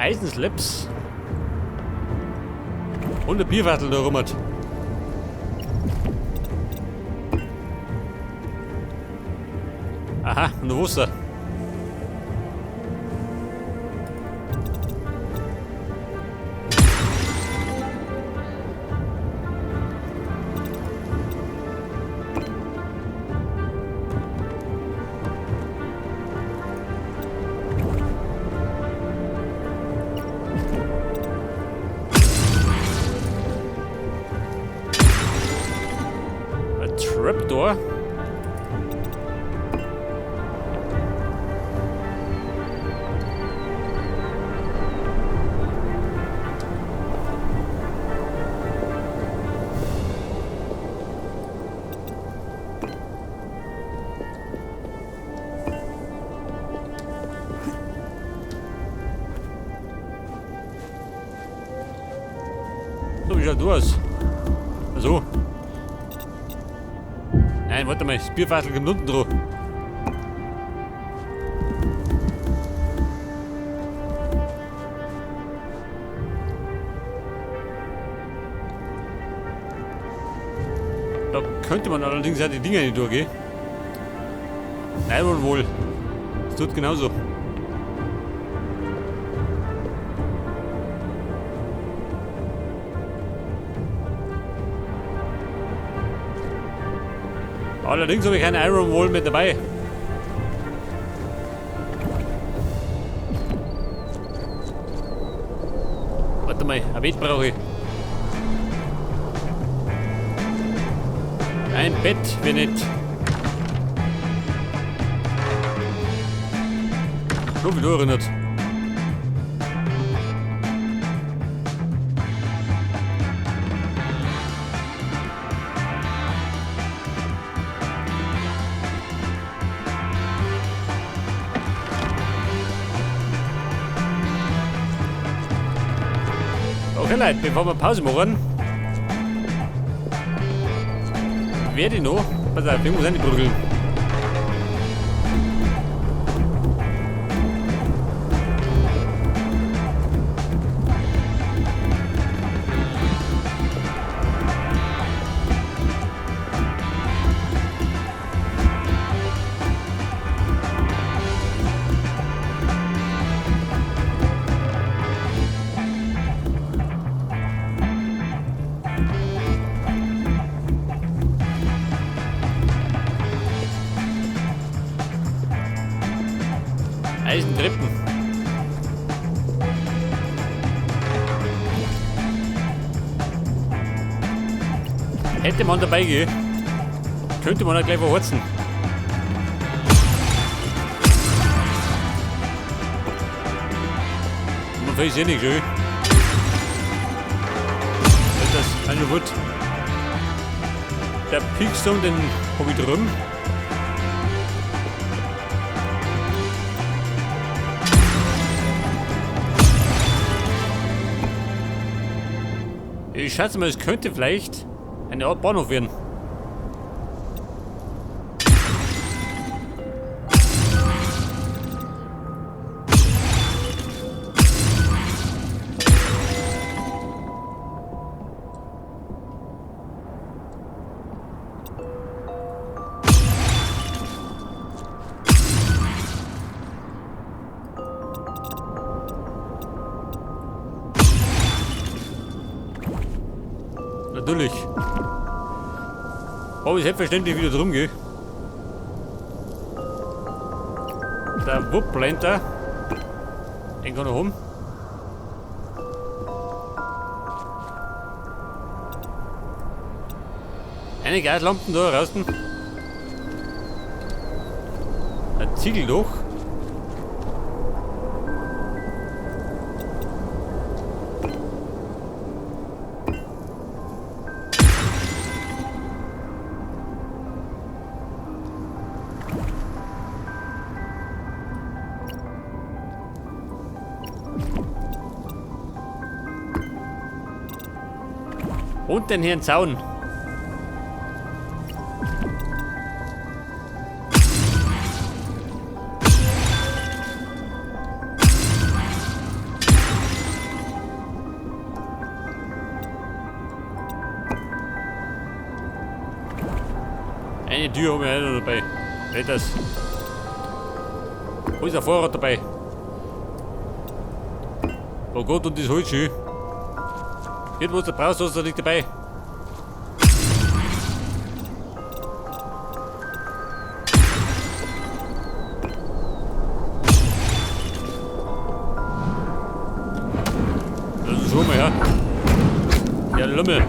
Eisenslaps. Und ein Bierfassel da rum hat. Aha, und wo ist er? A Trapdoor. So, wie schaut du aus? Also. Nein, warte mal, das Bierfassel kommt unten drauf. Da könnte man allerdings ja die Dinger nicht durchgehen. Nein, wohl wohl. Es tut genauso. Allerdings habe ich keine Iron Wall mit dabei. Warte mal, ein Bett brauche ich. Ein Bett wäre nett. So wie du erinnert. Okay, Leute, bevor wir Pause machen, werde ich noch, pass auf, ich muss reinprügeln. Eisentreppen. Hätte man dabei gehen, könnte man auch gleich verhorzen. Man weiß eh nicht schön. Das ist eine Wut. Der Peakstone, den hab ich drüben. Ich schätze mal, es könnte vielleicht eine Art Bahnhof werden. Natürlich. Aber selbstverständlich wieder drum gehe. Der Woodplanter. Den kann ich haben. Eine Gaslampen da raus. Ein Ziegeldach. Und den Herrn Zaun. Eine Tür haben wir auch noch dabei. Nicht das. Wo ist der Fahrrad dabei? Oh Gott, und das Holz schön. Irgendwo der brauchst du nicht dabei. Das ist schon mal, ja. Ja, Lümmel.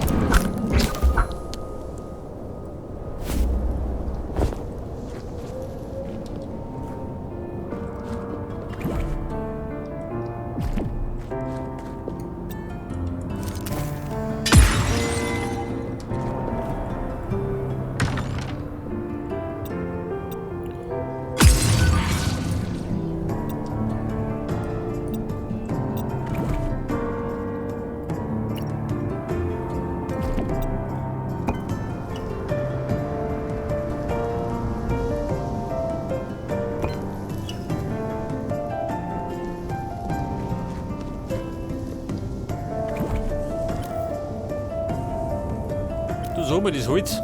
So mal das Holz.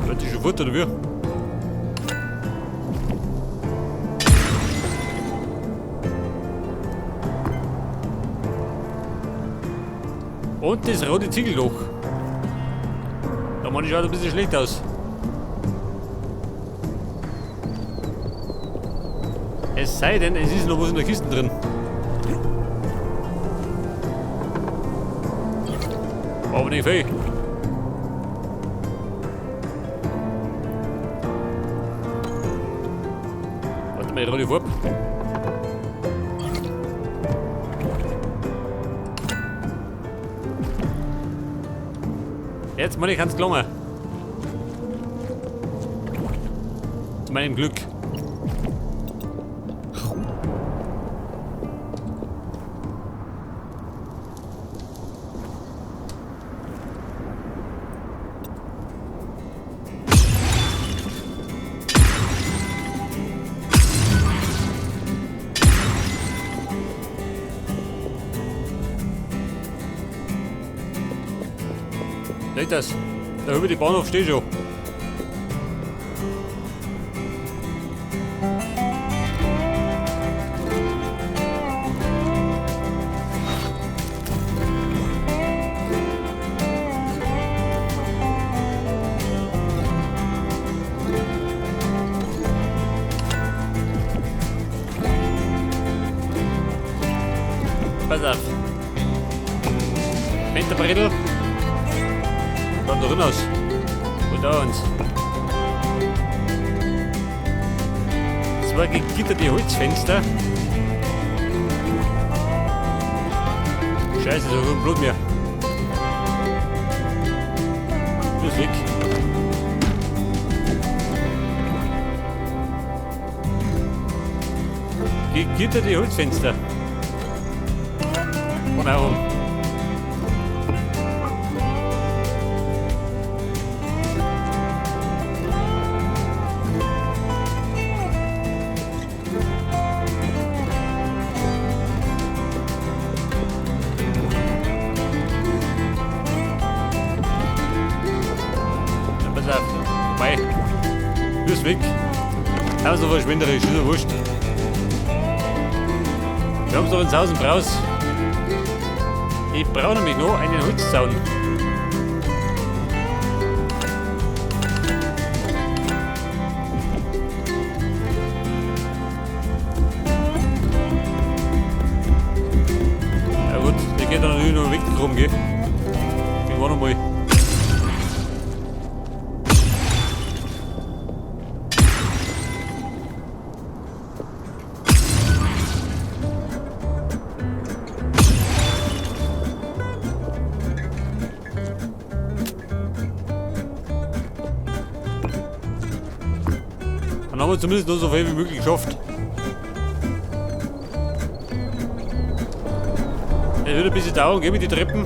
Wird die schon fort, oder wie? Und das rote Ziegelloch. Da man schaut ein bisschen schlecht aus. Es sei denn, es ist noch was in der Kiste drin. War aber nicht viel. Warte mal, ich rolle vor. Jetzt mal ich ganz gelungen. Zu meinem Glück. Seht das? Da über die Bahnhof steht schon. Pass auf. Winterbrettel. Schaut da drin aus. Und da uns. Zwei gegitterte Holzfenster. Scheiße, so viel Blut mehr. Ist weg. Gegitterte Holzfenster. Von herum. Pass auf. Vorbei. Ist weg. Aber so verschwenderisch, ist ja wurscht. Wir haben es doch ins Haus und raus. Ich brauche nämlich noch einen Holzzaun. Ja gut, der geht dann natürlich noch weg rum, gell? Irgendwann nochmal. Dann haben wir zumindest nur so viel wie möglich geschafft. Es wird ein bisschen dauern, gell, mit den Treppen.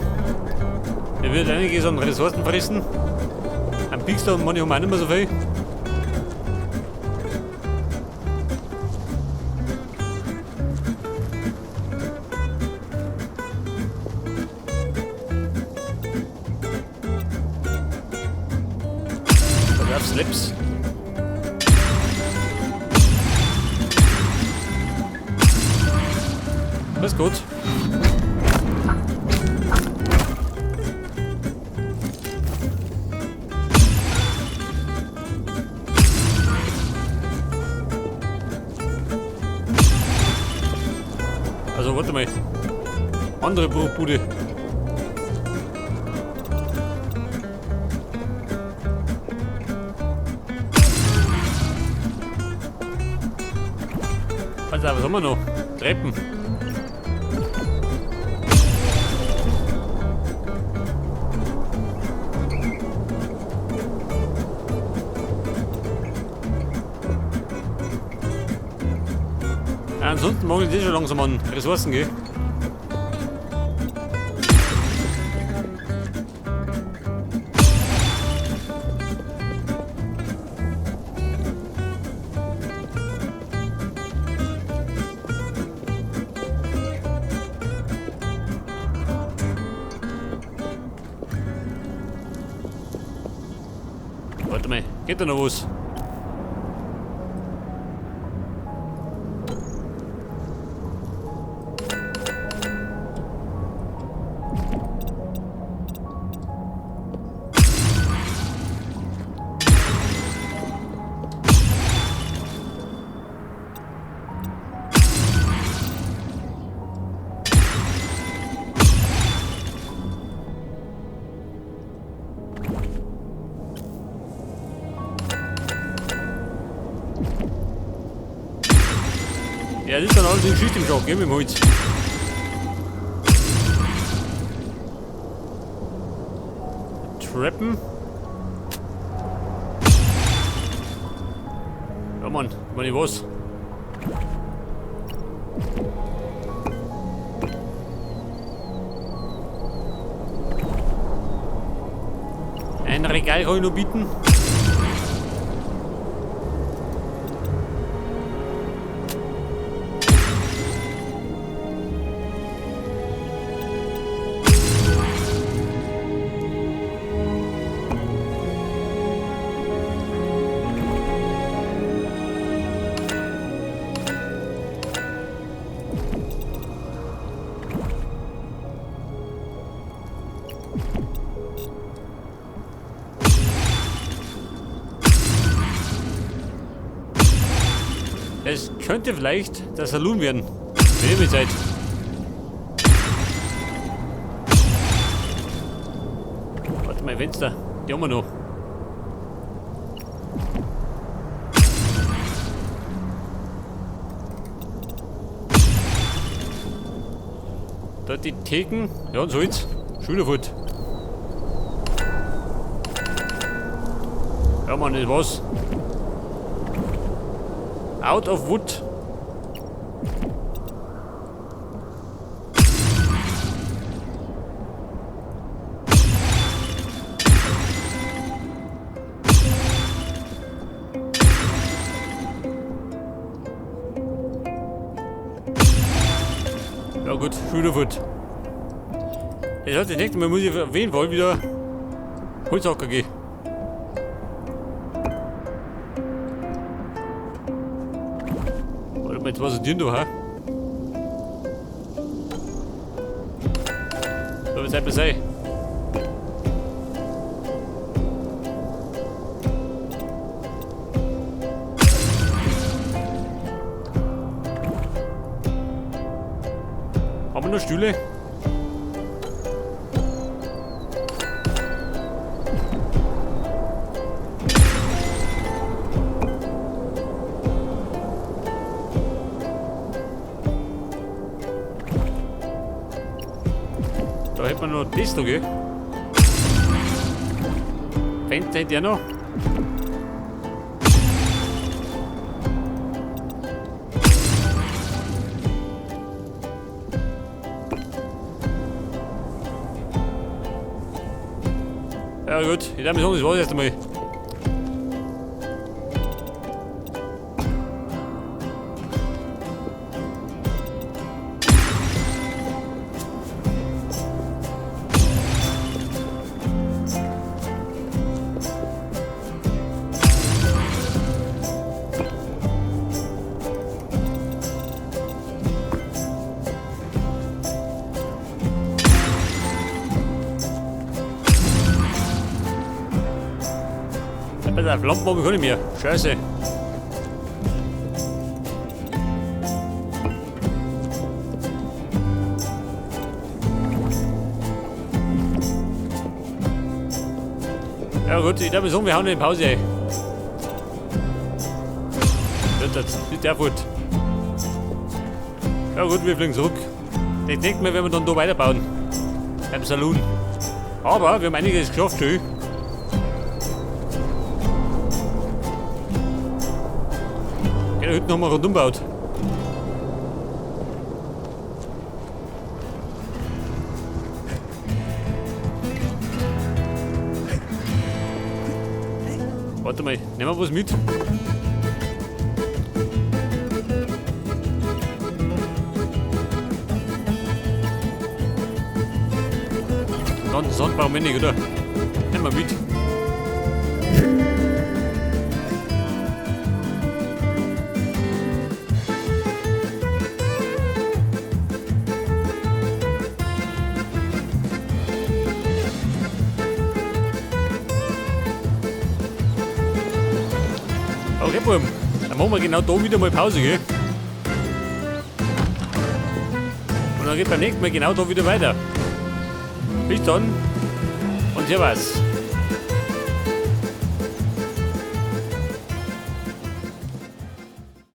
Er wird einiges an Ressourcen fressen. Am Bigstone meine ich, haben wir auch nicht mehr so viel. Da Slips. Das ist gut. Also warte mal. Andere Bruchbude. Also, was haben wir noch? Treppen. Ja, ansonsten mangelt es eh schon langsam an Ressourcen, gell? Warte mal, geht da noch was? Ja, das ist dann alles in Geschichte im Schach, gell, mit dem Holz. Treppen. Ja, Mann, ich meine, was? Ein Regal kann ich noch bieten. Es könnte vielleicht der Saloon werden. Wenn ihr seid. Warte mal, Fenster. Die haben wir noch. Da die Theken. Ja, und so jetzt. Schülerfurt. Ja, Mann, das war's. Out of wood. Ja gut, Schülerfoot. Das heißt, das nächste Mal muss ich auf jeden Fall wieder Holzhacker gehen. Warte mal, jetzt was ist denn da, hä? So, was soll sein? Haben wir noch Stühle? Da hätten wir noch das da, gell? Fenster hätte ich auch noch. Ja gut, ich darf mir sagen, das war's erst einmal. Pass auf, Lampen habe ich gar nicht mehr. Scheiße. Ja gut, ich darf sagen, wir hauen in Pause ein. Das ist der fort. Ja gut, wir fliegen zurück. Ich denke mal, wenn wir dann da weiterbauen. Beim Saloon. Aber wir haben einiges geschafft schon. Ja, heute haben wir rundum gebaut. Warte mal, nehmen wir was mit. Den ganzen Sand brauchen wir nicht, oder? Nehmen wir mit. Okay, Buben, dann machen wir genau da wieder mal Pause, gell? Und dann geht beim nächsten Mal genau da wieder weiter. Bis dann und servus.